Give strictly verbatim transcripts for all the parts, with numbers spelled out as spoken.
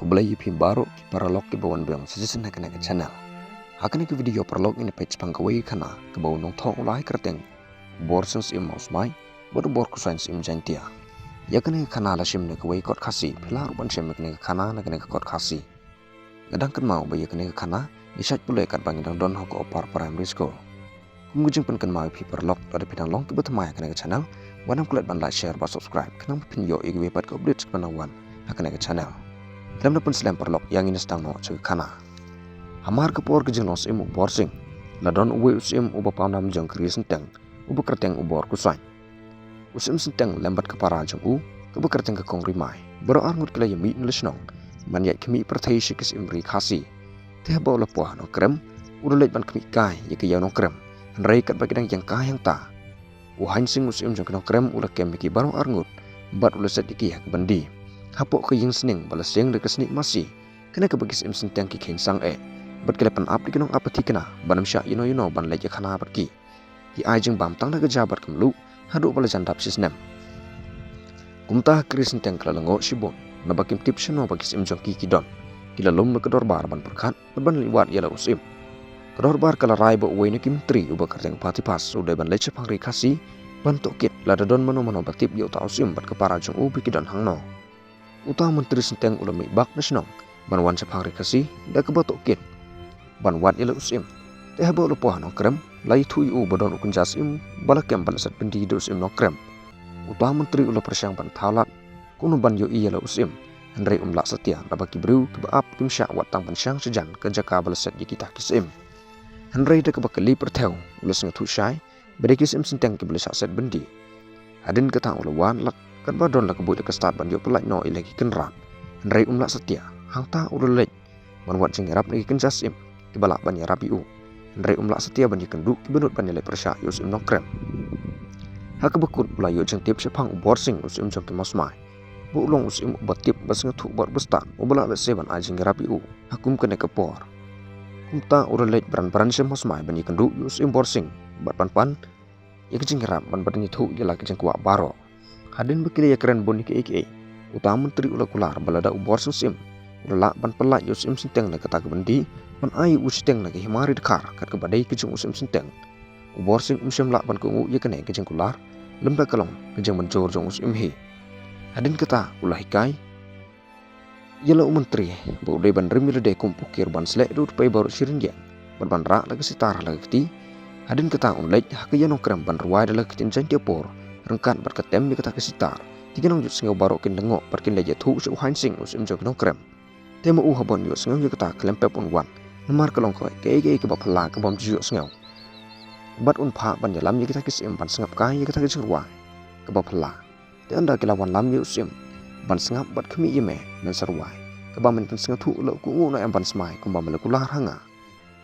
Khublei ïa phi baroh ki paralok kiba wan biang sa shisien ha kane ka channel. Ha kane ka video paralok ngin ïa peit shaphang kawei ka khana kaba u nongthoh u la ai kyrteng Borsing Syiem Mawsmai bad u Borkusain Syiem Jaintia. Ïa kane ka khana la shim na kawei kot Khasi, phi lah ruh ban shim ïa kane ka khana na kane ka kot Khasi. Nga dang kynmaw ba ïa kane ka khana ngi shait pule katba ngi dang don ha ka Upper Primary School. Kum ka jingpynkynmaw ïa phi paralok, lada phi dang long kiba thymmai ha kane ka channel, wat nym klet ban like, share bad subscribe khnang ba phin ïoh ïa kiwei pat ki updates kiban nang wan ha kane ka channel. Khlem da pynslem paralok, ïa ngin ïa sdang noh sha ka khana. Hamar ka por ka jinglong syiem u Borsing, la don uwei u syiem uba pawnam jong ka ri Synteng uba kyrteng u Borkusain. U syiem Synteng lem bad ka para jong u kaba kyrteng ka Kong Rimai, baroh arngut ki la ïa mih na la shnong ban ïaid khmih pyrthei sha ki syiem ri Khasi. Te haba u la poi ha Nongkrem, u la leit ban khmih kai ïa ka ïew Nongkrem. Hynrei katba ki dang ïeng kai hangta, u Hain Sing u syiem jong ka Nongkrem u la kem ïa ki baroh arngut bad u la set ïa ki ha ka byndi hapoh ka ïing sning ba la seng da ka snieh masi, kane kaba ki syiem Synteng ki kheiñ sang eh. Bad ki la pynap da ki nongap pathi khynnah ban ym shah ïano ïano ban leit ïakhana bad ki. Ki ai jingbam tang da ka ja bad ka mluh haduh ba la jan dap shi snem. Kumta ka ri Synteng ka la lyngngoh shibun, naba kim tip shano ba ki syiem jong ki ki don. Ki la lum na ka dorbar ban pyrkhat bad ban leit wad ïa la u syiem. Ka dorbar ka la rai ba uwei na ki myntri uba kyrteng u Patipas u dei ban leit shaphang ri Khasi ban tohkit lada don mano mano ba tip ïa uta u syiem bad ka para jong u ba ki don hangno. Uta u myntri Synteng u la mih bak na shnong ban wan shaphang ri Khasi da kaba tohkit ban wad ïa la u syiem. Te haba u la poi ha Nongkrem, la ïathuh ïa u ba don u kynja syiem ba la kem ban leit set byndi da u syiem Nongkrem. Uta u myntri u la pyrshang ban thaw lad kumno ban ïohi ïa la u syiem, hynrei um lah satia naba ki briew kiba ap kim shah wat tang ban shang shajan ka jaka ba la set ïa kita ki syiem. Hynrei da kaba kylli pyrthew u la sngewthuh shai ba dei ki syiem Synteng kiba la shah set byndi. Hadien kata u la wan lad katba don la ka buit la ka stad ban ïoh pyllait noh ïa la ki kynrad, hynrei um lah satia. Hangta u la leit ban wad jingïarap na ki kynja syiem kiba lah ban ïarap ïa u, hynrei um lah satia ban ïakynduh kiba nud ban ïaleh pyrshah ïa u syiem Nongkrem. Ha kaba kut u la ïoh jingtip shaphang u Borsing u syiem jong ki Mawsmai ba u long u syiem uba tip, ba sngewthuh bad uba stad, uba lah lehse ban ai jingïarap ïa u ha kum kane ka por. Kumta u la leit bran bran sha Mawsmai ban ïakynduh ïa u syiem Borsing bad ban pan ïa ka jingïarap ban ban ïathuh ïa la ka jingkwah baroh. Hadien ba ki la ïakren bun ïa kiei kiei, uta u myntri u la kular ba lada u Borsing Syiem u la lah ban pyllait ïa u syiem Synteng na kata ka byndi ban ai ïa u shiteng na ka hima ri dkhar kat kaba dei ka jong u syiem Synteng, u Borsing um shym lah ban kohnguh ïa kane ka jingkular lymda ka long ka jingmynjur jong u syiem hi. Hadien kata u la hikai ïa la u myntri ba u dei ban rim ïa lade kum u pukir ban sleh da u tpei baroh shi rynïeng bad ban rah la ka sitar ha la ka kti. Hadien kata un leit ha ka ïew Nongkrem ban rwai da la ka ktien Jaiñtia por ryngkat bad ka tem ïa kata ka sitar. Te ki nongjot sngew baroh kin lyngngoh bad kin leit ïathuh sha u Hain Sing u syiem jong ki Nongkrem. Te ma u haba un ïohsngew ïa kata khlem pep un wan, namar ka long kaei kaei kaba phylla kabym ju ïohsngew. Bad un phah ban ïalam ïa kita ki syiem ban sngap kai ïa kata ka jingrwai kaba phylla. Te ynda ki la wanlam ïa u syiem ban sngap bad khmih ïa me, men sa rwai. Kaba men pynsngewthuh, la u kohnguh ne em ban smai kumba me la kular ha nga?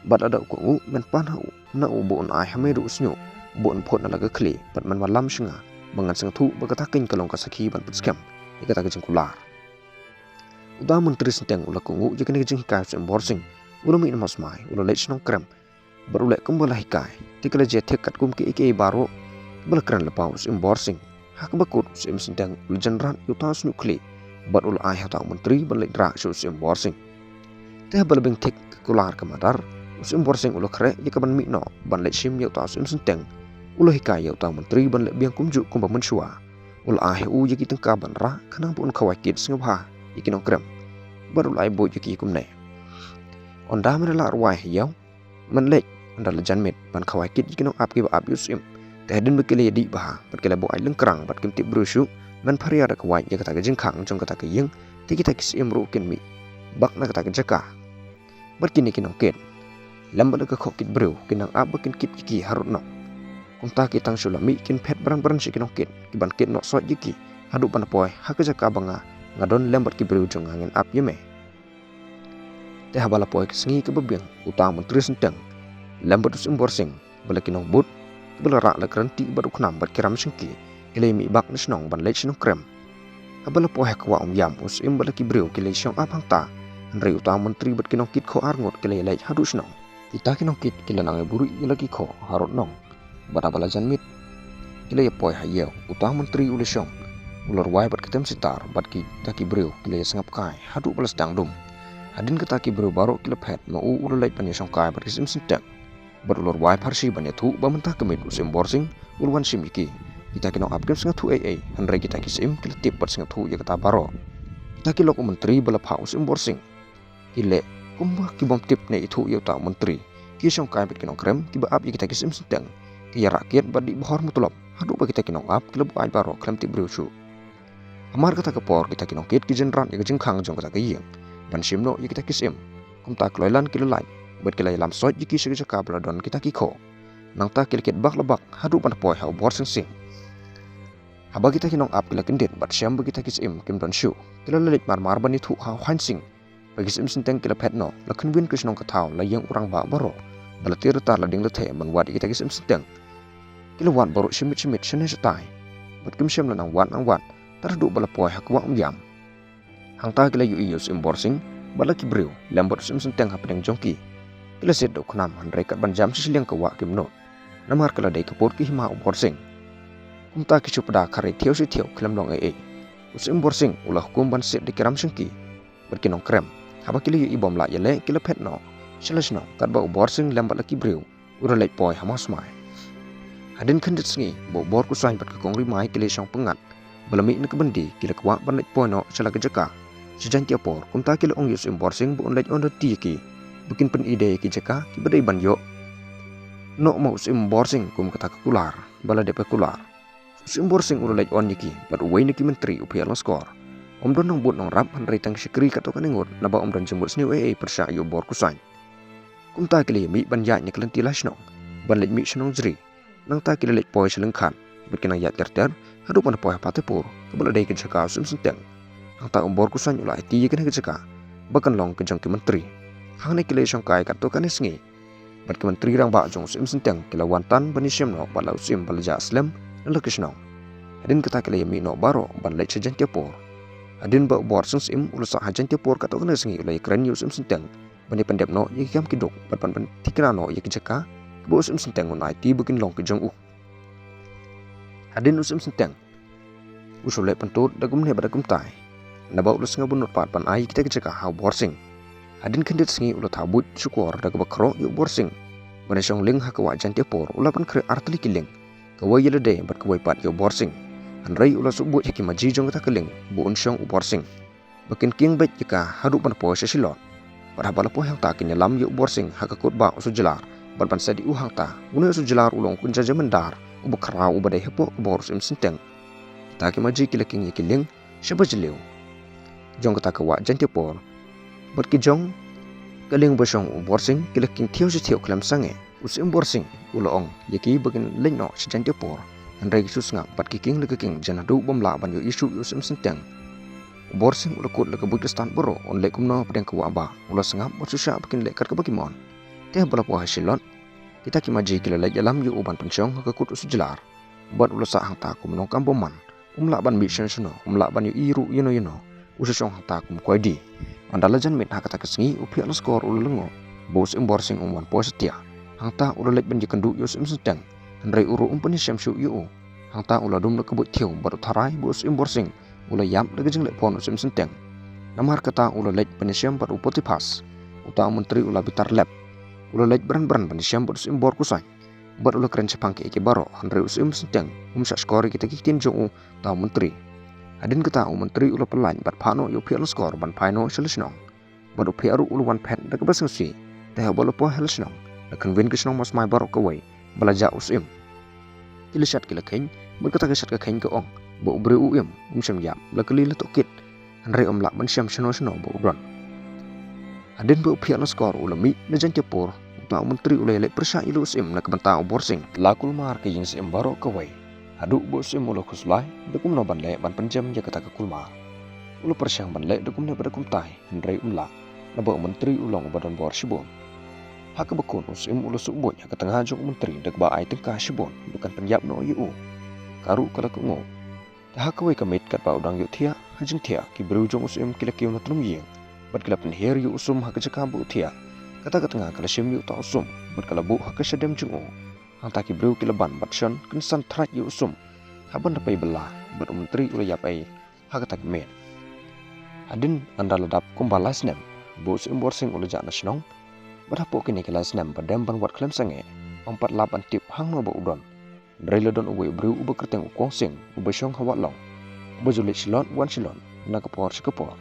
Bad lada u kohnguh, men pan ha u, na u ba un ai ha me da u shñiuh ba un phut na la ka khlieh bad men wanlam sha nga, ba ngan sngewthuh ba kata keiñ ka long ka sakhi ban pynskhem ïa kata ka jingkular. Uta u myntri Synteng u la kohnguh ïa kane ka jinghikai u syiem Borsing, u la mih na Mawsmai, u la leit sha Nongkrem bad u leh kumba la hikai. Te ka la jia thik katkum kiei kiei baroh ba la kren lypa u syiem Borsing. Ha kaba kut u syiem Synteng u la jan rah ïa uta u shñiuh khlieh bad u la ai ha uta u myntri ban leit rah sha u syiem Borsing. Te haba la biang thik ka kular ka madar, u syiem Borsing u la khreh ïa ka ban mih noh ban leit shim ïa uta u syiem Synteng. U la hikai ïa uta u myntri ban leh biang kumjuh kumba mynshuwa. U la ai ha u ïa ki tyngka ban rah khnang ba un khawai kit sngewbha ïa ki nongkrem. Bad u la ai buit ïa ki kumne: Ynda men la rwai ha ïew, men leit ynda la janmiet ban khawai kit ïa ki nongap kiba ap ïa u syiem. Te hadien ba ki la ïadih bha bad ki la buh ai lyngkrang bad kim tip briew shuh, men pharia da ka wait ïa kata ka jingkhang jong kata ka ïing, te kita ki syiem ruh kin mih bak na kata ka jaka. Bad kine ki nongkit, lem bad la ka khoh kit briew, ki nang ap ba kin kit ïa ki harud noh. Kumta ki tang shu la mih kin phet bran bran sha ki nongkit, ki ban kit noh soit ïa ki haduh ban poi ha ka jaka ba nga, nga don lem bad ki briew jong nga ngin ap ïa me. Te haba la poi ka sngi kaba biang, uta u myntri Synteng lem bad u syiem Borsing bad la ki nongbud kiba la rah la kren tih bad u khnam bad ki ram shynki, ki la ïa mih bak na shnong ban leit sha Nongkrem. Haba la poi ha ka wah Umïam, u syiem bad la ki briew ki la ïa shong ap hangta, hynrei uta u myntri bad ki nongkit khoh arngut ki la ïa leit haduh shnong. Kita ki nongkit ki la nang ïa buhrieh ïa la ki khoh harud noh. Bad haba la janmiet, ki la ïa poi ha ïew. Uta u myntri u la shong u la rwai bad ka tem sitar bad kita ki briew ki la ïa sngap kai haduh ba la sdang dum. Hadien kata ki briew baroh ki la phet ma u u la leit ban ïa shongkai bad ki syiem synteng. Bad u la rwai pharshi ban ïathuh ba mynta ka miet u Syiem Borsing u la wan shim ïa ki. Kita ki nongap kim sngewthuh ei ei, hynrei kita ki syiem ki la tip bad sngewthuh ïa kata baroh. Kita ki lok u myntri ba la phah u Syiem Borsing ki leh kumba ki bym tip ne ithuh ïa uta u myntri. Ki shongkai bad ki nongkrem kiba ap ïa kita ki syiem synteng ki ïa rah kiad bad dih bhor mutlop haduh ba kita ki nongap ki la buaid baroh khlem tip briew shuh. Hamar kata ka por kita ki nongkit ki jynrat ïa ka jingkhang jong kata ka ïing ban shim noh ïa kita ki syiem. Kumta kloi lan ki la lait bad ki la ïalam soit ïa ki sha ka jaka ba la don kita ki khoh. Nangta ki la kit bak la bak haduh ban poi ha u Borsing Sing. Haba kita ki nongap ki la kyndit bad shem ba kita ki syiem kim don shuh, ki la leit marmar ban ïathuh ha u Haiñ Sing ba ki syiem synteng ki la phet noh. La khynwin ka shnong ka thaw, la ïeng u rangbah baroh ba la tiar tar la ding la theh ban wad ïa kita ki syiem synteng. Ki la wad baroh shimit shimit, shane shatai, bad kim shem la nang wad nang wad tar haduh ba la poi ha ka wah Umïam. Hangta ki la ïohi ïa u Syiem Borsing bad la ki briew lem bad u syiem synteng hapdeng jong ki. Ki la siat da u khnam, hynrei kat ban jam sha shiliang ka wah kim nud, namar ka la dei ka pud ka hima u Borsing. Kumta ki shu pda khare thiaw shi thiaw khlem long ei ei. U Syiem Borsing u la hukum ban siat da ki ram shangki bad ki nongkrem. Haba ki la ïohi bym lah ïaleh, ki la phet noh sha la shnong katba u Borsing lem bad la ki briew u la leit poi ha Mawsmai. Hadien khyndiat sngi ba u Bor Kusain bad ka Kong Rimai ki la shong pyngngad ba la mih na ka byndi, ki la kwah ban leit poi noh sha la ka jaka sha Jaiñtia Por. Kumta ki la ong ïa u Syiem Borsing ba un leit ong lynti ïa ki ba kin pyni de ïa ki jaka kiba dei ban ïoh noh ma u Syiem Borsing kum kata ka kular ba la dep ka kular. U Syiem Borsing u la leit ong ïa ki bad uwei na ki myntri, u Phiar Longskor. Um don nongbud nongrap, hynrei tang shakri katto katne ngut, naba um don jingmut sniew ei ei pyrshah ïa u Bor Kusain. Kumta ki la ïa mih ban ïaid na ka lynti la shnong ban leit mih sha Nongjri. Nangta ki la leit poi sha Lyngkhat bad ki nang ïaid ter ter haduh ban poi ha Pathaipur kaba la dei ka jaka u Syiem Synteng. Hangta u Bor Kusain u la aiti ïa kane ka jaka ba kan long ka jong ki myntri. Hangne ki la ïa shongkai katto katne sngi bad ki myntri rangbah jong u Syiem Synteng ki la wan tan ban ïashem noh bad la u syiem ba la jah slem na la ka shnong. Hadien kata ki la ïa mih noh baroh ban leit sha Jaiñtia Por. Hadien ba u Borsing Syiem u la sah ha Jaiñtia Por katto katne sngi, u la ïa kren ïa u Syiem Synteng ban ïa pyndep noh ïa ki kam ki duk bad ban, ban thikna noh ïa ki jaka kiba u Syiem Synteng un aiti ba kin long ki jong u. Hadien u Syiem Synteng u shu leh pyntud da kumne bad da kumtai, naba u la sngew bun nud pat ban ai kita ki jaka ha u Borsing. Hadien khyndiat sngi u la thaw buit shukor da kaba khroh ïa u Borsing ban ïa shong lieng ha ka wah Jaiñtia Por. U la pynkhreh ar tylli ki lieng, kawei ïa lade bad kawei pat ïa u Borsing. Hynrei u la shu buit ha ki maji jong kata ka lieng ba un shong u Borsing ba kin kieng beit ïa ka haduh ban poi sha Shillot. Bad haba la poi hangta kin ïalam ïa u Borsing ha ka kut bah u Sujlar bad ban set ïa u hangta. Une u Sujlar u long u kynja jamindar uba khraw uba dei hapoh ka bor u Syiem Synteng. Kita ki maji ki la kieng ïa ki lieng shaba jylliew jong kata ka wah Jaiñtia Por bad ki jong ka lieng ba shong u Borsing ki la kieng thiaw shi thiaw khlem sangeh. U Syiem Borsing u la ong ïa ki ba kin leit noh sha Jaiñtia Por, hynrei ki shu sngap bad ki kieng la ka kieng jan haduh bym lah ban ïohi shuh ïa u Syiem Synteng. U Borsing u la kut la ka buit ka stad baroh un leh kumno hapdeng ka wah bah. U la sngap bad shu shah ba kin leh kat kaba ki mon. Te haba la poi ha Shillot, kita ki maji ki la leit ïalam ïa u ban pynshong ha ka kut u Sujlar. Bad u la sah hangta kum u nongkam bymman. Um lah ban mih shano shano, um lah ban ïohi ruh ïano ïano. U shu shong hangta kum koidi. Ynda la jan miet ha kata ka sngi, u Phiar Longskor u la lyngngoh ba u Syiem Borsing um wan poi satia. Hangta u la leit ban ïakynduh ïa u Syiem Synteng, hynrei u ruh um pynïashem shuh ïa u. Hangta u la dum la ka buit thiaw bad u tharai ba u Syiem Borsing u la ïap da ka jingleh phone u Syiem Synteng. Namar kata u la leit ban ïashem bad u Potiphas. Uta u myntri u la bitar lep. U la leit bran bran ban ïashem bad u Syiem Bor Kusain bad u la kren shaphang kiei kiei baroh, hynrei u Syiem Synteng um shah shkor ïa kita ki ktien jong uta u myntri. Hadien kata u myntri u la pyllait bad phah noh ïa u Phiar Longskor ban phai noh sha la shnong. Bad u Phiar ruh u la wan phet da kaba sngewsih. Te haba la poi ha la shnong, la khynwin ka shnong Mawsmai baroh kawei ba la jah u Syiem. Ki la shat ki la kheiñ, bad kata ka shat ka kheiñ ka ong ba u briew u im, um shym ïap, la kali la tohkit, hynrei um lah ban shem shano shano ba u don. Hadien ba u Phiar Longskor u la mih na Jaiñtia Por, uta u myntri u la ïaleh pyrshah ïa la u Syiem na ka bynta u Borsing. La kulmar ka ïing Syiem baroh kawei, haduh ba u Syiem u la khuslai da kumno ban leh ban pynjem ïa kata ka kulmar. U la pyrshang ban leh da kumne bad da kumtai, hynrei um lah, naba u myntri u long uba don bor shibun. Ha kaba kut u Syiem u la suk buit ha ka tnga jong u myntri da kaba ai tyngka shibun ba kan pynïap noh ïa u. Ka ruh ka la kohnguh. Te ha kawei ka miet katba u dang ïohthiah ha jingthiah, ki briew jong u Syiem ki la kiew na tnum ïing bad ki la pynhiar ïa u Sum ha ka jaka ba u thiah. Kata ka tnga ka la shim ïa uta u Sum bad ka la buh ha ka shadem jong u. Hangta ki briew ki la ban bad shon kynsan thraid ïa u Sum. Haba da pei bylla bad u Myntri u la ïap ei ha kata ka miet. Hadien ynda la dap kumba lai snem ba u Syiem Borsing u la jah na shnong, bad hapoh kine ki lai snem ba dem ban wad khlem sangeh, ym pat lah ban tip hangno ba u don. Hynrei la don uwei u briew uba kyrteng u Kong Sing uba shong ha Wahlong, uba ju leit shilot wan shilot na ka por sha ka por.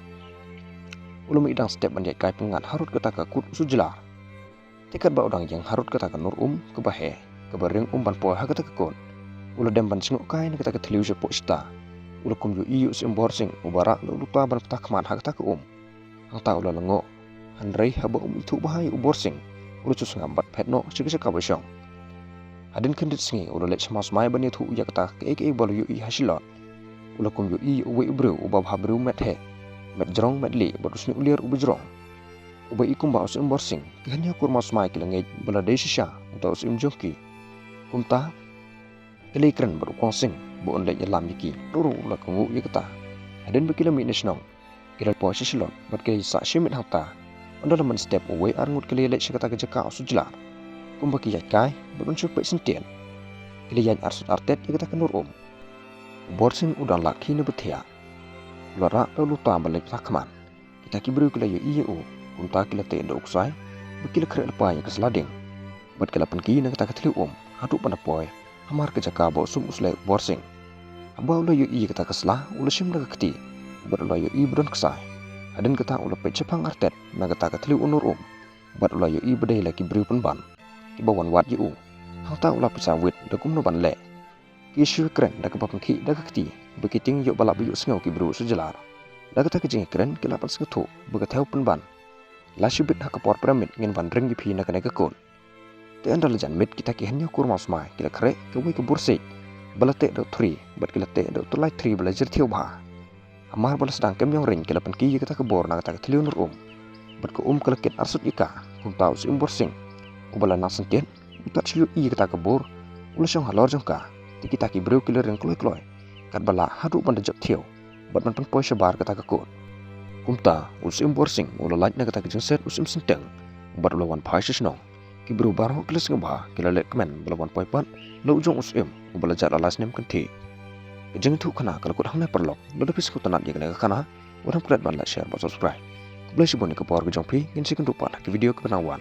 U la mih dang step ban ïaid kai pyngngad harud kata ka kut u Sujlar. Te katba u dang ïeng harud kata ka nur um kaba heh kaba ring um ban poi ha kata ka kut, u la dem ban sngewkai na kata ka thliew shapoh shata. U la kum ïohi ïa u Syiem Borsing uba rah da u luta ban ptah khmat ha kata ka um. Hangta u la lyngngoh. Hynrei haba um ithuh bha ïa u Borsing, u la shu sngap bad phet noh sha ka jaka ba shong. Hadien khyndiat sngi u la leit sha mawsmai ban ïathuh ïa kata kaei kaei ba u la ïohi ha shilot. U la kum ïohi ïa uwei u briew uba bha briew met heh, met jrong met lieh bad u snieh u lier uba jrong. Uba i kumba u Syiem Borsing, ki hynñiew kur mawsmai ki la ngeit ba la dei shisha uta u syiem jong ki. Kumta ki la ïakren bad u Kong Sing ba un leit ïalam ïa ki. Ruh ruh u la kohnguh ïa kata. Hadien ba ki la mih na shnong, ki la poi sha shilot bad ki la sah shi miet hangta. Ynda la man step uwei ar ngut ki la ïaleit sha kata ka jaka u Sujlar. Kumba ki ïaid kai bad un shu peit syntien, ki la ïaid arsut artet ïa kata ka nur um. U Borsing u dang lad khie na ba thiah. U la rah da u luta ban leit ptah khmat. Kita ki briew ki la ïohi ïa u, kumta ki la teh da u ksai bad ki la khreh lypa ïa ka sla dieng. Bad ki la pynki na kata ka thliew um haduh ban da poi hamar ka jaka ba u sum u sleh u Borsing. Haba u la ïohi ïa kata ka sla u la shim da ka kti bad u la ïohi ba don ksai. Hadien kata u la peit shaphang artet na kata ka thliew u nur um bad u la ïohi ba dei la ki briew pynban kiba wan wad ïa u. Hangta u la pynsaw wit da kumno ban leh. Ki shu kren da kaba pynkhih da ka kti ba ki tieng ïoh ba lah ba ïohsngew ki briew u Sujlar. Da kata ka jingkren ki la pynsngewthuh ba ka thew pynban. Lashibit ha ka por premit ngin wan ring ïa phi na kane ka kut. Te ynda la jan miet kita ki hynñiew kur mawsmai ki la khreh kawei ka bor siej ba la teh da u thri bad ki la teh da u tyllai thri ba la jyrthiew bha. Hamar ba la sdang kem ïong ring ki la pynki ïa kata ka bor na kata ka thliew nur um. Bad ka um ka la kit arsut ïa ka, kumta u Syiem Borsing uba la nang syntien, u tat shu ïohi ïa kata ka bor, u la shong halor jong ka. Te kita ki briew ki la ring kloi kloi katba lah haduh ban da jop thiew bad ban pynpoi shabar kata ka kut. Kumta u Syiem Borsing u la lait na kata ka jingset u Syiem Synteng bad u la wan phai sha shnong. Ki briew baroh ki la sngewbha, ki la leh kmen ba la wan poi pat la u jong u Syiem uba la jah la lai snem kynthih. Ka jingïathuh khana ka la kut hangne paralok. Lada phi sngewtynnat ïa kane ka khana, wat hap klet ban like, share bad subscribe. Khublei shibun ïa ka por ka jong phi, ngin sa ïakynduh pat ha ki video kiba nang wan.